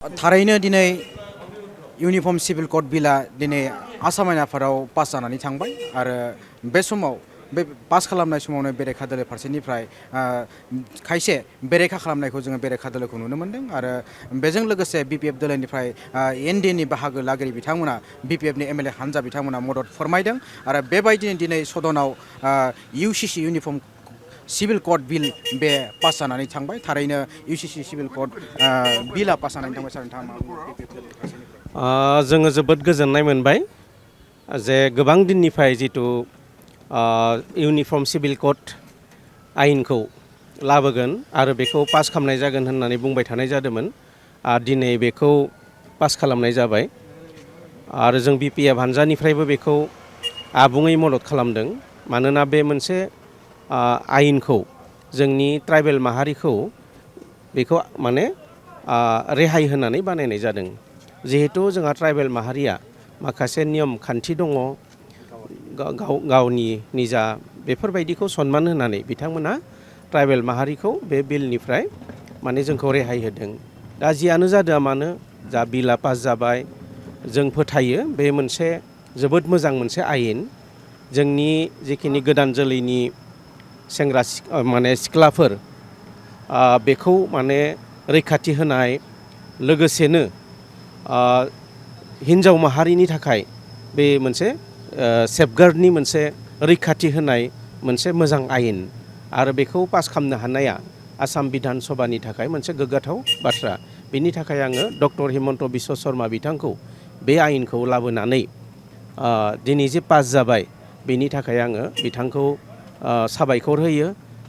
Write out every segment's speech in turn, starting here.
थारैनो दिनै uniform civil code बिला दिनै आसाम आयेन आफादाव पास जानानै थांबाय आरो बे समाव बे पास खालामनाय समावनो बेरेखा दोलो फारसेनिफ्राय खायसे बेरेखा खालामनायखौ जोङो बेरेखा दोलोखौ नुनो मोन्दों आरो बेजों लोगोसे बिपिएफ दोलोनिफ्राय एनडिएनि बाहागो लागिरि बिथांमोना बिपिएफनि एमएलए हान्जा बिथांमोना मदद फोरमायदों आरो बेबायदिनो दिनै सदनाव इउसिसि इउनिफर्म सिभिल कोड बिल बे पास जानानै थांबाय थारैनो इउसिसि सिभिल कोड बिला पास जानानै थांबाय सार नोंथाङा जोङो जोबोद गोजोननाय मोनबाय जे गोबां दिननिफ्राय जिथु इउनिफर्म सिभिल कोड आयेनखौ लाबोगोन आरो बेखौ पास खालामनाय जागोन होननानै बुंबाय थानाय जादोंमोन दिनै बेखौ पास खालामनाय जाबाय आरो जों बिपिएफ हान्जानिफ्रायबो बेखौ आबुङै मदद खालामदों मानोना बे मोनसे आयेनखौ जोंनि ट्राइबेल माहारिखौ बेखौ माने रेहाय होनानै बानायनाय जादों जिहेतु जोंहा ट्राइबेल माहारिया माखासे नियम खान्थि दङ गावनि निजा बेफोरबायदिखौ सनमान होनानै बिथांमोना ट्राइबेल माहारिखौ बे बिलनिफ्राय माने जोंखौ रेहाय होदों दा जियानो जादों मानो जा बिला पास जाबाय जों फोथायो बे मोनसे जोबोद मोजां मोनसे आयेन जोंनि जिखिनि गोदान जोलैनि सेंग्रा माने सिख्लाफोर बेखौ माने रैखाथि होनाय लोगोसेनो हिन्जाव माहारिनि थाखाय बे मोनसे सेफगार्डनि मोनसे रैखाथि होनाय मोनसे मोजां आयेन आरो बेखौ पास खालामनो हानाया आसाम बिधान सभानि थाखाय मोनसे गोग्गाथाव बाथ्रा बेनि थाखाय आङो डक्टर हिमन्त बिश्व शर्मा बिथांखौ बे आयेनखौ लाबोनानै दिनै जे पास जाबाय बेनि थाखाय आङो बिथांखौ साबायखर होयो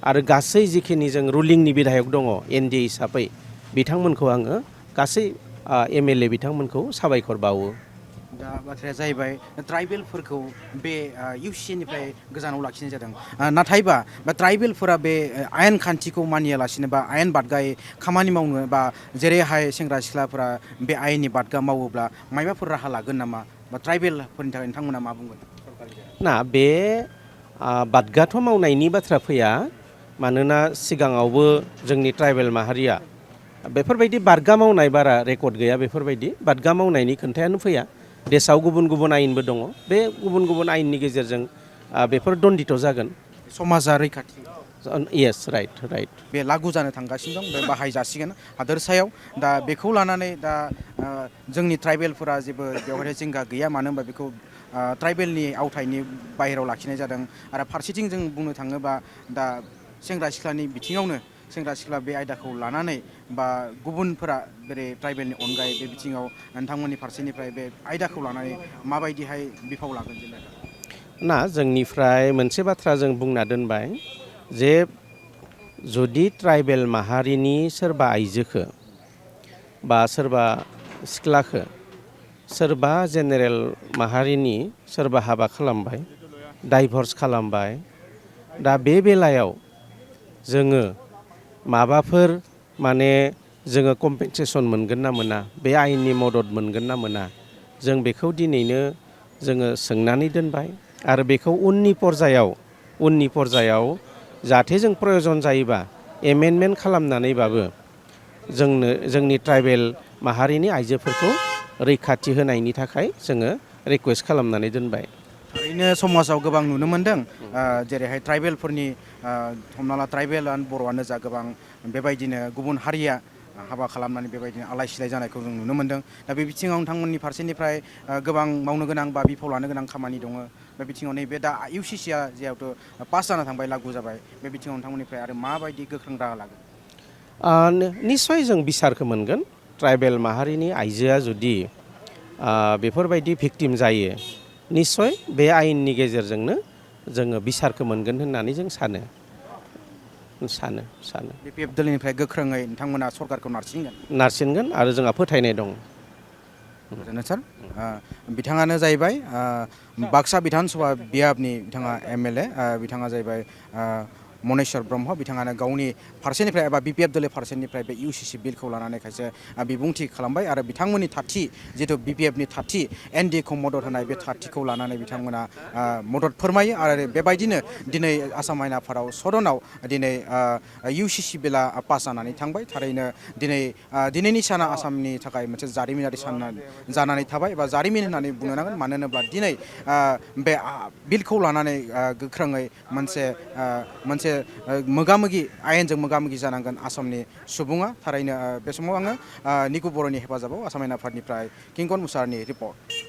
आरो गासै जिखिनि जों रुलिंनि बिधायक दङ एनडिए हिसाबै बिथांमोनखौ आङो गासै एमएलए बिथांमोनखौ साबायखर बावो दा बाथ्राया जाहैबाय ट्राइबेलफोरखौ बे इउसिनिफ्राय गोजानाव लाखिनाय जादों नाथायबा ट्राइबेलफोरा बे आयेन खान्थिखौ मानियालासिनो बा आयेन बादगायै खामानि मावनो बा जेरैहाय सेंग्रा सिख्लाफोरा बे आयेननि बादगा मावोब्ला मायबाफोर राहा लागोन नामा बा ट्राइबेलफोरनि थाखाय नोंथांमोना मा बुंगोन ना बे बादगाथ' मावनायनि बाथ्रा फैया मानोना सिगाङावबो जोंनि ट्राइबेल माहारिया बेफोरबायदि बादगा मावनाय बारा रेकर्ड गैया बेफोरबायदि बादगा मावनायनि खोन्थायानो फैया देशआव गुबुन गुबुन आयेनबो दङ बे गुबुन गुबुन आयेननि गेजेरजों बेफोर दन्दित' जागोन समाजा रैखाथि येस राइट बे लागु जानो थांगासिनो दं बे बाहायजासिगोन हादोरसायाव दा बेखौ लानानै दा जोंनि ट्राइबेलफोरा जेबो बेवहाय जिंगा गैया मानो होनबा बेखौ ट्राइबेलनि आवथायनि बाहेरायाव लाखिनाय जादों आरो फारसेथिं जों बुंनो थाङोबा दा सेंग्रा सिख्लानि बिथिङावनो सेंग्रा सिख्ला बे आयदाखौ लानानै बा गुबुनफोरा जेरै ट्राइबेलनि अनगायै बे बिथिङाव नोंथांमोननि फारसेनिफ्राय बे आयदाखौ लानानै माबायदिहाय बिफाव लागोन जेनेबा ना जोंनिफ्राय मोनसे बाथ्रा जों बुंना दोनबाय जे जुदि ट्राइबेल माहारिनि सोरबा आइजोखौ बा सोरबा सिख्लाखौ सोरबा जेनेरेल माहारिनि सोरबा हाबा खालामबाय डाइभर्स खालामबाय दा बे बेलायाव जोङो माबाफोर माने जोङो कम्पेनसेसन मोनगोन ना मोना बे आयेननि मदद मोनगोन ना मोना जों बेखौ दिनैनो जोङो सोंनानै दोनबाय आरो बेखौ उननि पर्जायाव जाहाथे जों प्रयजन जायोबा एमेन्डमेन्ट खालामनानैबाबो जोंनि ट्राइबेल माहारिनि आइजोफोरखौ रैखाथि होनायनि थाखाय जोङो रिकुवेस्ट खालामनानै दोनबाय ओरैनो समाजाव गोबां नुनो मोन्दों जेरैहाय ट्राइबेलफोरनि हमना ला ट्राइबेल बर'आनो जा गोबां बेबायदिनो गुबुन हारिया हाबा खालामनानै बेबायदिनो आलाय सिलाय जानायखौ जों नुनो मोन्दों दा बे बिथिङाव नोंथांमोननि फारसेनिफ्राय गोबां मावनो गोनां बा बिफाव लानो गोनां खामानि दङ बे बिथिङाव नैबे दा इउसिसिआ जिहेथु पास जाना थांबाय लागु जाबाय बे बिथिङाव नोंथांमोननिफ्राय आरो माबायदि गोख्रों राहा लागोन निस्सय जों बिसारखौ मोनगोन ट्राइबेल माहारिनि आइजोआ जुदि बेफोरबायदि भिक्टिम जायो निस्सय बे आयेननि गेजेरजोंनो जोङो बिसारखौ मोनगोन होननानै जों सानो बिपिएफ दोलोनिफ्राय गोख्रोङै नोंथांमोना सरकारखौ नारसिनगोन आरो जोंहा फोथायनाय दं गोजोनथों सार बिथाङानो जाहैबाय बाक्सा बिधान सभा बियाबनि बिथाङा एमएलए बिथाङा जाहैबाय मनेश्वर ब्रह्म बिथाङानो गावनि फारसेनिफ्राय एबा BPF दल फारसेनिफ्राय बे UCC बिलखौ लानानै खायसे बिबुंथि खालामबाय आरो बिथांमोननि थाथि जिथु BPFनि थाथि NDAखौ मदद होनाय बे थाथिखौ लानानै बिथांमोना मदद फोरमायो आरो बेबायदिनो दिनै आसाम आयेन आफादाव सदनाव दिनै UCC बिला पास जानानै थांबाय थारैनो दिनैनि साना आसामनि थाखाय मोनसे जारिमिनारि सान जानानै थाबाय एबा जारिमिन होननानै बुंनो नांगोन मानो होनोब्ला दिनै बे बिलखौ लानानै गोख्रोङै मोनसे मोगामोगि आयेनजों मोगामोगि जानांगोन आसामनि सुबुङा थारैनो बे समाव आङो निकु बर'नि हेफाजाबाव आसाम आयेन आफादनिफ्राय किंकन मुसाहारिनि रिपर्ट।